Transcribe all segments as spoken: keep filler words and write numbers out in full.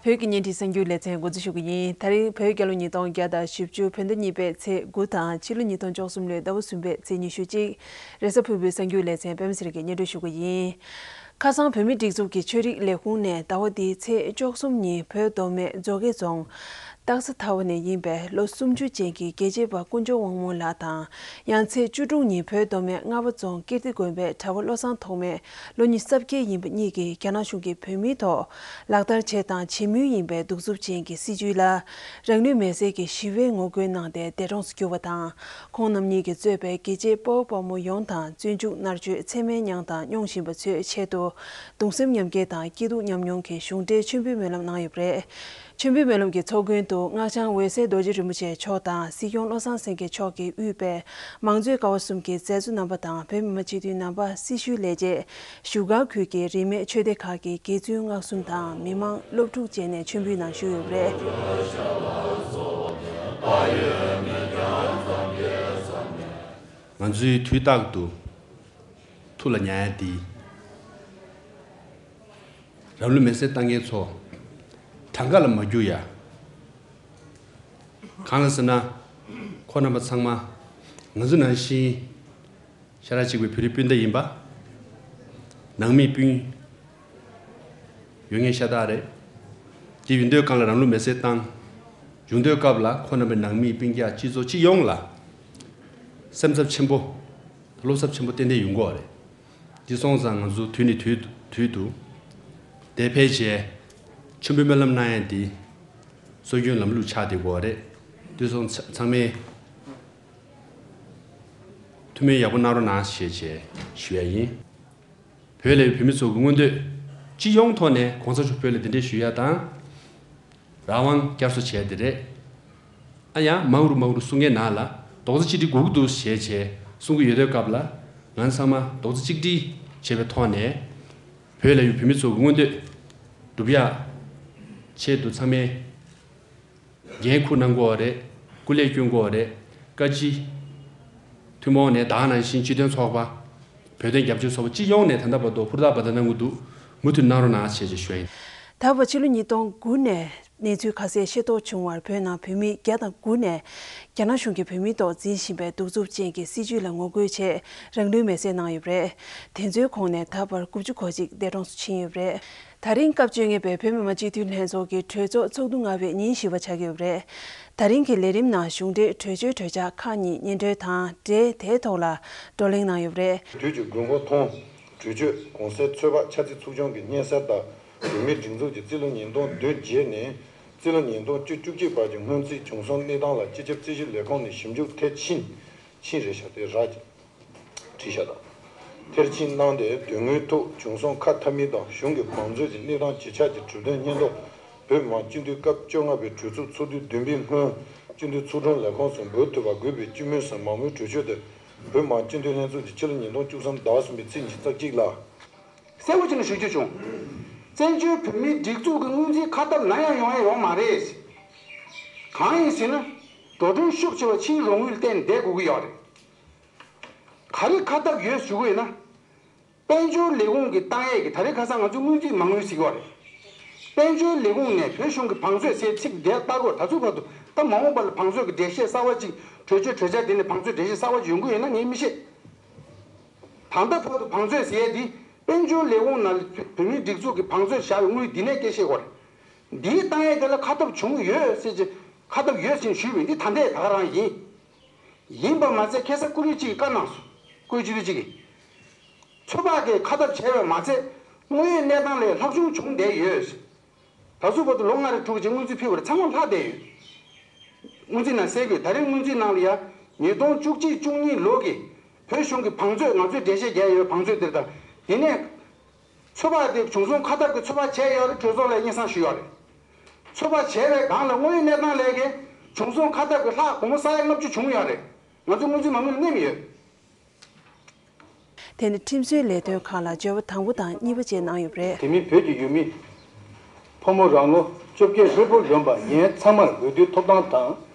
བོད་ཀྱི་བརྙན་འཕྲིན་གསར་འགྱུར་ལེ་ཚན་འགོ་འཛུགས་ཞུ་གི་ཡིན། ད་རིང་བོད་རྒྱལ་ལོ་ཉིས་སྟོང་བརྒྱ་དང་བཞི་བཅུ་བོད་ཟླ་གཉིས་པའི་ཚེས་དགུ་དང་ཕྱི་ལོ་ཉིས་སྟོང་བཅུ་གསུམ་ལོའི་ཟླ་བ་གསུམ་པའི་ཚེས་ཉི་ཤུ་གཅིག་རེས་གཟའ་ཕུར་བུའི་གསར་འགྱུར་ལེ་ཚན་པད་མ་ཚེ་རིང་གིས་སྙན་སྒྲོན་ཞུ་གི་ཡིན། ཁ་སང་བོད་མིའི་སྒྲིག་འཛུགས་ཀྱི་ཆོས་རིག་ལས་ཁུངས་ནས་ཟླ་བ་འདིའི་ཚེས་བཅུ་གསུམ་ཉིན་བོད་མདོ་སྨད་མཛོ་དགེ་རྫོང་སྟག་ཚང་ཐར་པ་ནས་ཡིན་པའི་ལོ་སུམ་ཅུ་ཅན་གྱི་རྒྱལ་གཅེས་པ་དཀོན་མཆོག་དབང་མོ་ལགས་དང་། ཡང་ཚེས་བཅུ་དྲུག་ཉིན་བོད་མདོ་སྨད་རྔ་བ་རྫོང་ཀིརྟི་དགོན་པའི་གྲྭ་པ་བློ་བཟང་ཐོགས་མེད་ལོ་ཉི་ཤུ་རྩ་བརྒྱད་ཡིན་པ་གཉིས་ཀྱིས་རྒྱ་ནག་གཞུང་གིས་བོད་མིའི་ཐོག་ལག་བསྟར་བྱས་དང་བྱེད་མུས་ཡིན་པའི་གདུག་རྩུབ་ཅན་གྱི་སྲིད་བྱུས་ལ་རང་ལུས་མེར་སྲེག་གི་ཞི་བའི་ངོ་རྒོལ་གནང་སྟེ་འདས་གྲོངས་སུ་གྱུར་བ་དང་། ཁོང་རྣམ་གཉིས་ཀྱིས་གཙོས་པའི་རྒྱལ་གཅེས་དཔའ་བོ་དཔའ་མོ་ཡོངས་དང་བཙོན་འཇུག་མནར་གཅོད་མཚན་སྨད་མྱངས་དང་མྱོང་བཞིན་པ་ཚོའི་ཆེད་དུ་གདུང་སེམས་མཉམ་སྐྱེད་དང་སྐྱིད་སྡུག་མཉམ་མྱོང་གི་གཞུང་འབྲེལ་མཆོད་འབུལ་སྨོན་ལམ་གནང་ཡོད་པ་རེད། མཆོད་འབུལ་སྨོན་ལམ་གྱི་ཚོགས་མགོན་དུ་སྔགས་འཆང་འོད་གསལ་རྡོ་རྗེ་རིན་པོ་ཆེ་མཆོག་དང་སྲིད་སྐྱོང་བློ་བཟང་སེང་གེ་མཆོག་གིས་དབུས་པའི་མང་གཙོའི་ཀ་བ་གསུམ་གྱི་མཛད་གཙོ་རྣམ་པ་དང་བོད་མི་མང་སྤྱི་འཐུས་རྣམ་པ། སྲི་ཞུའི་ལས་བྱེད། བཞུགས་སྒར་ཁུལ་གྱི་རིས་མེད་ཆོས་སྡེ་ཁག་གི་དགེ་བཙུན་སྔགས་གསུམ་དང་མི་མང་སློབ་ཕྲུག་བཅས་ནས་མཆོད་འབུལ་གནང་བཞུགས་ཡོད་པ་རེད། ང་ཚོའི་དུས་རྟག་ཏུ་ཐུགས་ལ་ཉར་ཡ་འདི། རང་ལུས་མེར་སྲེག་བཏང་མཁན་ཚོ་གྲངས་ཀ་ལ་མ་གྱུར་ཡ། གང་ལ་ཟེར་ན། ཁོ་རྣམ་པ་ཚང་མ་ང་ཚོ་ནང་བཞིན་ཤ་ཁྲག་གཅིག་པའི་བོད་རིགས་སྤུན་ཟླ་ཡིན་པ། ནང་མི་སྤུན་ཡོད་ངེས་ཤ་སྟག་རེད། དེ་ཡིན་དུས་གང་ལ་རང་ལུས་མེར་སྲེག་བཏང་། ཡོང་དུས་སྐབས་ལ་ཁོ་རྣམ་པའི་ནང་མི་སྤུན་ཀྱག་སྤྱི་ཚོགས་སྤྱི་ཡོངས་ལ་སེམས་འཚབ་ཆེན་པོ། བློ་འཚབ་ཆེན་པོ་ཏན་ཏན་ཡོང་གི་ཡོད་རེད། འདི་སོང་ཙང་ང་ཚོ་དུས་ནས་དུས་དུས་དུ་འདིར་ཕེབས་བྱས་མཆོད་འབུལ་སྨོན་ལམ་གནང་ཡ་འདི་སྲོལ་རྒྱུན་ལམ་ལུགས་ཆགས་བསྡད་ཡོད་རེད། འདི་སོང་ཙང་ཚང་མས་ཐུགས་སྨོན་ཡག་པོ་གནང་རོགས་གནང་ཞེས་བྱས་ཞུ་ཡ་ཡིན། བོད་ལ་ཡོད་བོད་མི་ཚོ་གི་མངོན་འདོད་སྤྱི་ཡོངས་ཐོག་ནས་གོང་ས་མཆོག་བོད་ལ་གདན་འདྲེན་ཞུ་ཡ་དང་། རང་དབང་བསྐྱར་གསོ་བྱས་ཏེ་རེད། ཨ་ཡང་མང་རུ་མང་རུ་གསུང་མཁན་ནང་ལ་རྡོག་རྩ་གཅིག་སྒྲིལ་དགོས་ཀྱི་འདུག་ཞེས་བྱས་གསུང་གི་ཡོད་དུས་སྐབས་ལ་ང་ཚང་མ་རྡོག་རྩ་གཅིག་སྒྲིལ་བྱས་པའི་ཐོག་ནས་བོད་ལ་ཡོད་བོད་མི་ཚོ་གི་མངོན་འདོད་སྒྲུབ་ཡ་ཆེད་དུ་ཚང་མས་འགན་འཁུར་གནང་དགོས་པ་རེད། སྐུ་ལས་སྐྱོན་དགོས་པ་རེད། བཀའ་སྤྱི། ཐུན་མོང་ནས་ད་ག་ནང་བཞིན་སྤྱི་མཐུན་ཚོགས་པ། བོད་དོན་རྒྱབ་སྐྱོར་ཚོགས་པ་སྤྱི་ཡོངས་ནས་ད་ལྟ་བར་དུ་ཧུར་ཐག་འབད་ཐག་གནང་གི་འདུག་མུ་མཐུད་གནང་རོགས་གནང་ཞེས་ཞུ་ཡ་ཡིན། ད་བར་ཕྱི་ལོ་ཉིས་སྟོང་དགུ་ནས་གནས་ཚུལ་ཁ་གསལ་ཤེས་རྟོགས་བྱུང་བར་བོད་ནང་བོད་མི་བརྒྱ་དང་དགུ་ནས་རྒྱ་ནག་གཞུང་གིས་བོད་མིའི་ཐོག་འཛིན་བཞིན་པའི་གདུག་རྩུབ་ཅན་གྱི་སྲིད་བྱུས་ལ་ངོ་རྒོལ་ཆེད་རང་ལུས་མེར་སྲེག་གནང་ཡོད་པ་རེད། དེ་ཚོའི་ཁོངས་ནས་ད་བར་དགུ་བཅུ་གོ་གཅིག་འདས་གྲོངས་སུ་ཕྱིན་ཡོད་པ་རེད། ད་རིང་སྐབས་བཅོ་ལྔ་པའི་བོད་མི་མང་སྤྱི་འཐུས་ལྷན་ཚོགས་ཀྱི་གྲོས་ཚོགས་ཚོགས་འདུ་ལྔ་པའི་ཉིན་བཞི་པ་ཆགས་ཀྱི་ཡོད་པ་རེད། ད་རིང་གི་ལས་རིམ་ནང་གཞུང་འབྲེལ་གྲོས་ཆོད་གྲོས་འཆར་ཁག་གཉིས་སྙན་སྒྲོན་དང་འབྲེལ་དེའི་ཐོག་ལ་བགྲོ་གླེང་གནང་ཡོད་པ་རེད། དུས་ཀྱི་དགོས་མཁོ་མཐོང་། གྲོས་ཆོད་གོང་གསལ་ཚོད་དཔག་འཆར་རྩིས་ཚུགས་ཆུང་གི་སྙན་གསལ་ལྟར། བོད་མིའི་སྒྲིག་འཛུགས་ཀྱིས་རྩིས་ལོ་ཉིས་སྟོང་བདུན་བརྒྱད་ནས་རྩིས་ལོ་ཉིས་སྟོང་བཅུ་བཅུ་གཅིག་བར་གྱི་སྔོན་རྩིས་བྱུང་སོང་གནས་སྟངས་ལ་སྤྱི་ཁྱབ་རྩིས་ཞིབ་ལས་ཁུངས་ནས་ཞིབ་འཇུག་མཐིལ་ཕྱིན། ཕྱིན་རེད་ཤག་དེ་ར། བྲིས་ཤག་དང་། མཐིལ་ཕྱིན་གནང་སྟེ་དོན་དངོས་ཐོག་བྱུང་སོང་ཁ་འཐབ་མིན་དང་གཞུང་གི་བང་མཛོད་ཀྱི་གནས་སྟངས་ཇི་ཆགས་ཀྱི་གྲུབ་དོན་སྙིང་སྟོབས་བོད་མི་མང་སྤྱི་འཐུས་སྐབས་བཅོ་ལྔ་པའི་གྲོས་ཚོགས་ཚོགས་དུས་བདུན་པའི་སྔོན་སྤྱི་འཐུས་ཚོགས་དྲུང་ལས་ཁུངས་སུ་འབུལ་ཐུབ་པ་དགོས་པའི་སྤྱི་མོས་སུ་མང་མོས་གྲོས་ཆོད་དེ་བོད་མི་མང་སྤྱི་འཐུས་ལྷན་ཚོགས་ཀྱི་ཕྱི་ལོ་ཉིས་སྟོང་བཅུ་གསུམ་ཟླ་བ་གསུམ་པའི་ཚེས་ཉི་ཤུ་རྩ་གཅིག་ལ། གསལ་པོ་བྱས་ནས་ཞུ་རྒྱུ་བྱུང་། བཙན་བྱོལ་བོད་མིའི་སྒྲིག་འཛུགས་ཀྱི་སྔོན་རྩིས་ཁ་འཐབ་ནམ་ཡང་ཡོང་ཡ་ཡོད་མ་རེད། གང་ཡིན་ཟེར་ན། འགྲོ་གྲོན་ཤུགས་ཆེ་བ་ཕྱིའི་རོགས་དངུལ་བརྟེན་བསྡད་དགོས་ཀྱི་ཡོད་རེད། ག་རེ་ཁ་འཐབ་ཡོད་ཞུ་གི་ཡོད་ན། དཔལ་འབྱོར་ལས་ཁུངས་ཀྱིས་བཏང་ཡས་ཀྱི་ད་རེས་ཁ་སང་ང་ཚོའི་སྔོན་རྩིས་མ་དངུལ་ཟེར་གྱི་ཡོད་རེད། དཔལ་འབྱོར་ལས་ཁུངས་ནས་བོད་གཞུང་གི་བང་མཛོད་ཟེར་ཚིག་འདི་ལྟ་སྐོར་ད་ཚོད་བར་དུ་ད་མ་འོངས་པ་ལ་བང་མཛོད་ཀྱི་འགྲེལ་བཤད་གསར་བ་ཅིག་གྲོས་ཆོད་གྲོས་འཆར་འདི་ནས་བང་མཛོད་འགྲེལ་བཤད་གསར་བ་ཅིག་ཡོང་གི་ཡོད་ན་ངས་མི་ཤེས། ད་ལྟ་བར་དུ་བང་མཛོད་ཟེར་ཡས་འདི་དཔལ་འབྱོར་ལས་ཁུངས་ནང་ལ་བོད་མིའི་སྒྲིག་འཛུགས་ཀྱི་བང་མཛོད་བཞག་པའི་དངུལ་འདི་ནས་སྐད་བཤད་དགོས་རེད། འདིའི་བཏང་ཡས་དེ་ལ་ཁ་འཐབ་བྱུང་ཡོད་ཟེར་གྱི་ཁ་འཐབ་ཡོད་ཟེར་ཞུས་པ་ཡིན། འདི་ད་ལྟའི་ད་ག་རང་ཡིན། ཡིན་པ་མ་ཚད་ཁ་སང་བཀུར་འོས་གཅིག་གིས་བཀའ་གནང་སོང་། བཀུར་འོས་སྤྱི་འཐུས་གཅིག་གིས། ཚོད་དཔག་གིས་ཁ་འཐབ་བྱས་པ་མ་ཚད་དངོས་ཡོད་གནས་སྟངས་ལས་ལྷག་བྱུང་བྱུང་བསྡད་ཡོད། ད་གཟོད་བར་དུ་ལོ་ལྔ་རེ་དྲུག་ཅིག་སྔོན་རྩིས་ཕུལ་བ་རེད། ཚང་མ་ལྷག་བསྡད་ཡོད། སྔོན་རྩིས་ནང་གསལ་དགོས། ད་རེས་སྔོན་རྩིས་ནང་ལ་ཡ་ཉིས་སྟོང་བཅུ་གཅིག་བཅུ་གཉིས་ལོ་གི་བོད་གཞུང་གི་བང་མཛོད་ང་ཚོས་འགྲེལ་བཤད་རྒྱག་ཡོད་བང་མཛོད་དེར་དང་དེ་ནས་ཚོད་དཔག་དེ་བྱུང་སོང་ཁ་འཐབ་ཀྱི་ཚོད་དཔག་བྱས་ཡོད་རེད། གྲོས་ཚོགས་ལ་སྙན་སེང་ཞུས་ཡོད་རེད། ཚོད་དཔག་བྱས་པའི་སྒང་ལ་དངོས་ཡོད་གནས་སྟངས་ལས་ཀའི་བྱུང་སོང་ཁ་འཐབ་ཀྱི་ལྷག་སྒོར་མོ་ས་ཡ་ལྔ་བཅུ་བྱུང་ཡོད་རེད། ང་ཚོ་སྔོན་རྩིས་མ་དངུལ་ལ་མནན་ཡོད། དེ་ནི་ཁྲིམས་བཟོའི་ལས་དོན་ཁག་ལ་བརྗོད་པ་དང་པོ་དང་གཉིས་པ་བཅས་གནང་ཡོད་པ་རེད། དེ་མིན་བོད་ཀྱི་ཡུལ་མི་ཕོ་མོ་རང་ལོ་བཅོ་བརྒྱད་ལྷོད་པོ་ལོན་པ་ཡན་ཚང་མར་འོས་བསྡུའི་ཐོབ་ཐང་དང་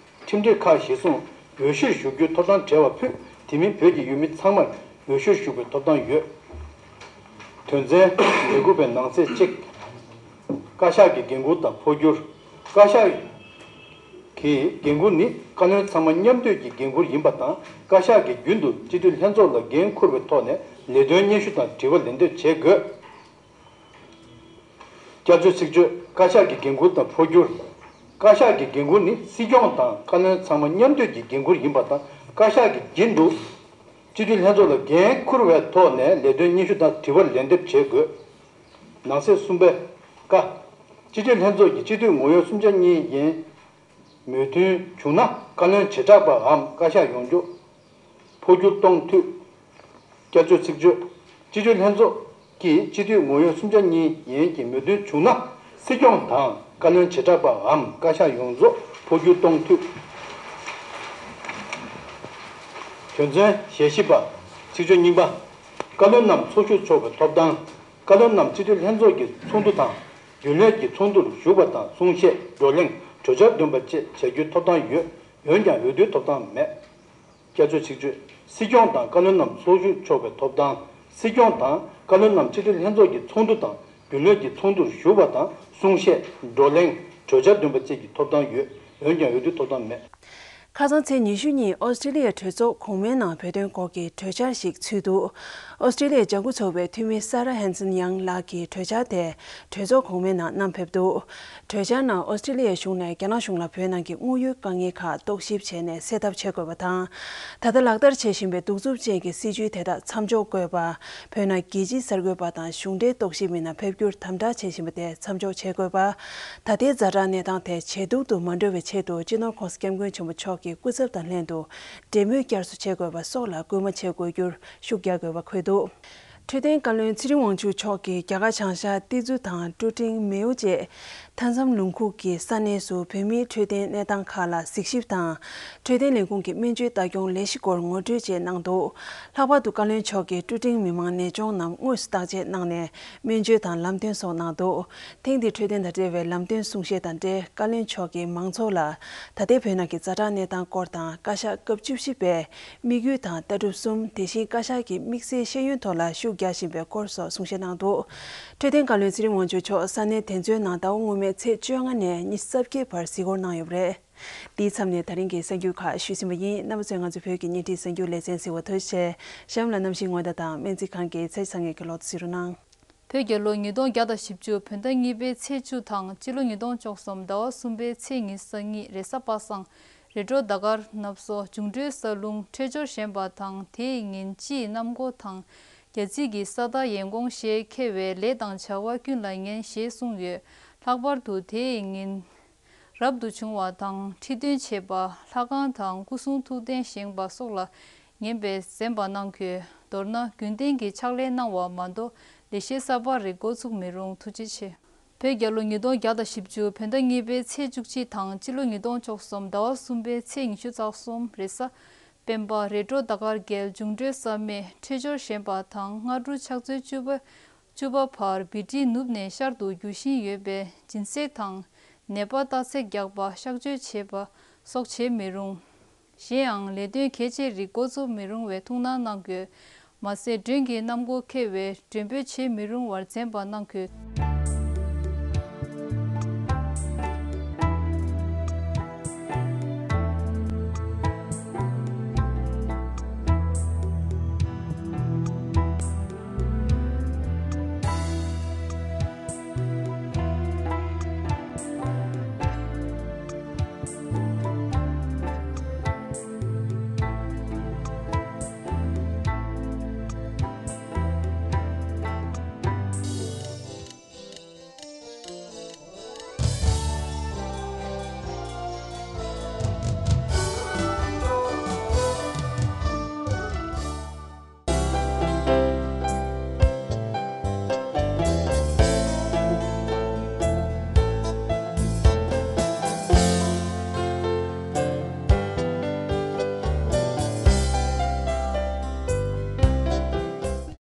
ཁྲིམས་སྒྲིག་ཁག་གཞིར་བཟུང་འོས་ཤོག་ཞུ་རྒྱུའི་ཐོབ་ཐང་བྲལ་བ་ཕུད། དེ་མིན་བོད་ཀྱི་ཡུལ་མི་ཚང་མར་འོས་ཤོག་ཞུ་དགོས་ཐོབ་ཐང་ཡོད། དོན་ཚན་ཉེར་དགུ་པའི་ནང་གསེས་གཅིག་བཀའ་ཤག་གི་འགན་འཁུར་དང་འཕོ་འགྱུར། བཀའ་ཤག་གི་འགན་འཁུར་ནི་བཀའ་བློན་ཚང་མ་མཉམ་འདོད་ཀྱི་འགན་འཁུར་ཡིན་པ་དང་། བཀའ་ཤག་གིས་རྒྱུན་དུ་སྤྱི་འཐུས་ལྷན་ཚོགས་ལ་འགན་འཁུར་བའི་ཐོག་ནས་ལས་དོན་སྙན་ཞུ་དང་དྲི་བ་ལན་འདེབས་བྱེད་དགོས། བསྐྱར་བཅོས་ཚིག་བརྗོད། བཀའ་ཤག་གི་འགན་འཁུར་དང་འཕོ་འགྱུར། བཀའ་ཤག་གི་འགན་འཁུར་ནི་སྲིད་སྐྱོང་དང་བཀའ་བློན་ཚང་མ་མཉམ་འདོད་ཀྱི་འགན་འཁུར་ཡིན་པ་དང་། བཀའ་ཤག་གིས་རྒྱུན་དུ་སྤྱི་འཐུས་ལྷན་ཚོགས་ལ་འགན་འཁུར་བའི་ཐོག་ནས་ལས་དོན་སྙན་ཞུ་དང་དྲི་བར་ལན་འདེབས་བྱེད་དགོས། ནང་གསེས་གསུམ་པའི་ཀ། སྤྱི་འཐུས་ལྷན་ཚོགས་ཀྱི་སྤྱི་འཐུས་ངོ་ཡོད་གསུམ་ཆ་གཉིས་ཡན་མོས་མཐུན་བྱུང་ན། བཀའ་བློན་བྱེ་བྲག་པའམ་བཀའ་ཤག་ཡོངས་རྫོགས་འཕོ་འགྱུར་གཏོང་འཐུས། བསྐྱར་བཅོས་ཚིག་བརྗོད། སྤྱི་འཐུས་ལྷན་ཚོགས་ཀྱི་སྤྱི་འཐུས་ངོ་ཡོད་གསུམ་ཆ་གཉིས་ཡན་གྱི་མོས་མཐུན་བྱུང་ན། སྲིད་སྐྱོང་དང་བཀའ་བློན་བྱེ་བྲག་པའམ་བཀའ་ཤག་ཡོངས་རྫོགས་འཕོ་འགྱུར་གཏོང་འཐུས། དོན་ཚན་ཞེ་བཞི་པ། ཚིག་བརྗོད་རྙིང་པ། བཀའ་བློན་རྣམས་ཚོགས་ཞུགས་ཆོག་པའི་ཐོབ་ཐང་། བཀའ་བློན་རྣམས་སྤྱི་འཐུས་ལྷན་ཚོགས་ཀྱི་ཚོགས་འདུ་དང་། རྒྱུན་ལས་ཀྱི་ཚོགས་འདུར་ཞུགས་པ་དང་། གསུང་བཤད། བགྲོ་གླེང་། གྲོས་འཆར་འདོན་པ་བཅས་བྱ་རྒྱུའི་ཐོབ་ཐང་ཡོད། འོན་ཀྱང་འོས་བསྡུའི་ཐོབ་ཐང་མེད། བསྐྱར་བཅོས་ཚིག་བརྗོད། སྲིད་སྐྱོང་དང་བཀའ་བློན་རྣམས་ཚོགས་ཞུགས་ཆོག་པའི་ཐོབ་ཐང་། སྲིད་སྐྱོང་དང་བཀའ་བློན་རྣམས་སྤྱི་འཐུས་ལྷན་ཚོགས་ཀྱི་ཚོགས་འདུ་དང་། རྒྱུན་ལས་ཀྱི་ཚོགས་འདུར་ཞུགས་པ་དང་། གསུང་བཤད། བགྲོ་གླེང་། གྲོས་འཆར་འདོན་པ་བཅས་ཀྱི་ཐོབ་ཐང་ཡོད། འོན་ཀྱང་འོས་བསྡུའི་ཐོབ་ཐང་མེད། ཁ་སང་ཚེས་ཉི་ཤུ་ཉིན་ཨོ་སི་ཀྲི་ལི་ཡའི་གྲོས་ཚོགས་གོང་མའི་ནང་བོད་དོན་སྐོར་གྱི་གྲོས་འཆར་ཞིག་ཚུད་འདུག་ཨོ་སི་ཀྲི་ལི་ཡའི་ལྗང་ཁུ་ཚོགས་པའི་འཐུས་མི་ས་ར་ཧན་སན་ཡང་ལགས་ཀྱིས་གྲོས་འཆར་དེ་གྲོས་ཚོགས་གོང་མའི་ནང་བསྣམས་ཕེབས་འདུག་གྲོས་འཆར་ནང་ཨོ་སི་ཀྲི་ལི་ཡ་གཞུང་ནས་རྒྱ་ནག་གཞུང་ལ་བོད་ནང་གི་དངོས་ཡོད་དཀའ་ངལ་ཁག་རྟོག་ཞིབ་བྱས་ནས་སེལ་ཐབས་བྱེད་དགོས་པ་དང་། ད་ལྟ་ལག་བསྟར་བྱེད་བཞིན་པའི་གདུག་རྩུབ་ཅན་གྱི་སྲིད་བྱུས་དེ་དག་མཚམས་འཇོག་དགོས་པ། བོད་ནང་རྒྱལ་སྤྱིའི་གསར་འགོད་པ་དང་གཞུང་འབྲེལ་རྟོག་ཞིབ་མི་སྣ་ཕེབས་རྒྱུར་དམ་དྲག་བྱེད་བཞིན་པ་དེ་མཚམས་འཇོག་བྱེད་དགོས་པ། ད་ལྟའི་ཛ་དྲག་གནས་སྟངས་དེ་ཇེ་སྡུག་ཏུ་མ་འགྲོ་བའི་ཆེད་དུ་སྤྱི་ནོར་༸གོང་ས་༸སྐྱབས་མགོན་ཆེན་པོ་མཆོག་གི་སྐུ་ཚབ་དང་ལྷན་དུ་འབྲེལ་མོལ་བསྐྱར་གསོ་བྱེད་དགོས་པ་སོགས་ལ་སྐུལ་མ་བྱེད་དགོས་རྒྱུར་ཤུགས་རྒྱག་དགོས་པ་འཁོད་འདུག་འཕྲོད་བསྟེན་བཀའ་བློན་ཚེ་རིང་དབང་ཕྱུག་མཆོག་གིས་རྒྱ་གར་བྱང་ཤར་ཏི་ཛུ་དང་ཀྲུ་ཀྲིང་མེའོ་བཅས་མཐའ་མཚམས་ལུང་ཁུག་གི་ས་གནས་སུ་བོད་མིའི་འཕྲོད་བསྟེན་གནས་སྟངས་ཁག་ལ་གཟིགས་ཞིབ་དང་། འཕྲོད་བསྟེན་ལས་ཁུངས་ཀྱི་སྨན་བཅོས་ལྟ་སྐྱོང་ལས་གཞི་སྐོར་ངོ་སྤྲོད་བཅས་གནང་འདུག་ལྷག་པར་དུ་བཀའ་བློན་མཆོག་གིས་ཀྲུ་ཀྲིང་མི་མང་ནད་གཅོང་རྣམས་དངོས་སུ་བརྟག་དཔྱད་གནང་ནས་སྨན་བཅོས་དང་ལམ་སྟོན་སོགས་གནང་འདུག་ཐེངས་འདིའི་འཕྲོད་བསྟེན་དང་འབྲེལ་བའི་ལམ་སྟོན་གསུང་བཤད་དང་འབྲེལ་བཀའ་བློན་མཆོག་གིས་མང་ཚོགས་ལ་ད་ལྟའི་བོད་ནང་གི་ཛ་དྲག་གནས་སྟངས་སྐོར་དང་། བཀའ་ཤག་སྐབས་བཅུ་བཞི་པའི་དམིགས་ཡུལ་དང་ལྟ་གྲུབ་གསུམ། དེ་བཞིན་བཀའ་ཤག་གི་དམིགས་བསལ་ཤེས་ཡོན་ཐོག་ལ་ཤུགས་རྒྱག་བཞིན་པའི་སྐོར་སོགས་གསུང་བཤད་གནང་འདུག་འཕྲོད་བསྟེན་བཀའ་བློན་ཚེ་རིང་དབང་ཕྱུག་མཆོག་ས་གནས་དེ་ཚོའི་ནང་ཟླ་བ་སྔོན་མའི་ཚེས་བཅོ་ལྔ་ནས་ཉི་ཤུ་རྩ་བརྒྱད་བར་གཟིགས་སྐོར་གནང་ཡོད་པ་རེད། འདིའི་མཚམས་ནས་ད་རིང་གི་གསར་འགྱུར་ཁག་ཞུས་ཟིན་པ་ཡིན། རྣམ་པ་ཚོས་ང་ཚོའི་བོད་ཀྱི་བརྙན་འཕྲིན་གསར་འགྱུར་ལེ་ཚན་གཟིགས་པར་ཐུགས་རྗེ་ཆེ། གཤམ་ལ་གནམ་གཤིས་སྔོན་བརྡ་དང་སྨན་རྩིས་ཁང་གི་ཚེས་བཟང་ངེས་ཀྱི་ལོ་ཐོ་གཟིགས་རོགས་གནང་། བོད་རྒྱལ་ལོ་ཉིས་སྟོང་བརྒྱ་དང་བཞི་བཅུ་བོད་ཟླ་གཉིས་པའི་ཚེས་བཅུ་དང་། སྤྱི་ལོ་ཉིས་སྟོང་བཅུ་གསུམ་ཟླ་བ་གསུམ་པའི་ཚེས་ཉི་ཤུ་རྩ་གཉིས་རེས་གཟའ་པ་སངས། རེས་འགྲོགས་ཟླ་སྐར་ནབ་སོ། འབྱུང་འཕྲོད་ས་རླུང་འཕྲོད་སྦྱོར་ཞན་པ་དང་། དེའི་ཉིན་སྤྱིའི་གནམ་སྒོ་དང་རྒྱ་རྩིས་ཀྱི་ས་མཐའ་ཡན་གོང་ཞེས་ཁེབས་པས་ལས་དང་བྱ་བ་ཀུན་ལ་ངན་ཞེས་གསུངས་ཡོད། ལྷག་པར་དུ་དེའི་ཉིན་རབ་ཏུ་བྱུང་བ་དང་། ཁྲི་འདོན་བྱེད་པ། ལྷ་ཁང་དང་སྐུ་གསུང་ཐུགས་རྟེན་བཞེངས་པ་སོགས་ལ་ངན་པས་གཟན་པ་གནང་དགོས། མདོར་ན། རྒྱུན་ལྡན་གྱི་ཕྱག་ལས་གནང་བ་མ་གཏོགས་ལས་བྱེད་གསར་པ་རིགས་འགོ་ཚུགས་མི་རུང་། ཐུགས་རྗེ་ཆེ། བོད་རྒྱལ་ལོ་ཉིས་སྟོང་བརྒྱ་དང་བཞི་བཅུ་བོད་ཟླ་གཉིས་པའི་ཚེས་བཅུ་གཅིག་དང་། སྤྱི་ལོ་ཉིས་སྟོང་བཅུ་གསུམ་ཟླ་བ་གསུམ་པའི་ཚེས་ཉི་ཤུ་རྩ་གསུམ་རེས་གཟའ་སྤེན་པ། རེས་འགྲོགས་ཟླ་སྐར་རྒྱལ། འབྱུང་འཕྲོད་ས་མེ་འཕྲོད་སྦྱོར་ཞན་པ་དང་། སྔ་དྲོ་ཕྱག་ཚོད་བཅུ་པ་བཅུ་པ་བར་བི་ཏྲི་ནུབ་ནས་ཤར་དུ་རྒྱུ་བཞིན་ཡོད་པས་སྦྱིན་སྲེག་དང་ནད་པ་རྟགས་ཚད་རྒྱག་པ། གཤག་བཅོས་བྱེད་པ་སོགས་བྱེད་མི་རུང་། གཞན་ཡང་ལས་དོན་གལ་ཆེ་རིགས་འགོ་འཛུགས་མི་རུང་བའི་ཐུགས་སྣང་གནང་དགོས། མ་ཟད་མགྲོན་གྱི་གནམ་སྒོ་ཁེབས་པས་མགྲོན་འབོད་བྱེད་མི་རུང་བར་གཟན་པ་གནང་དགོས།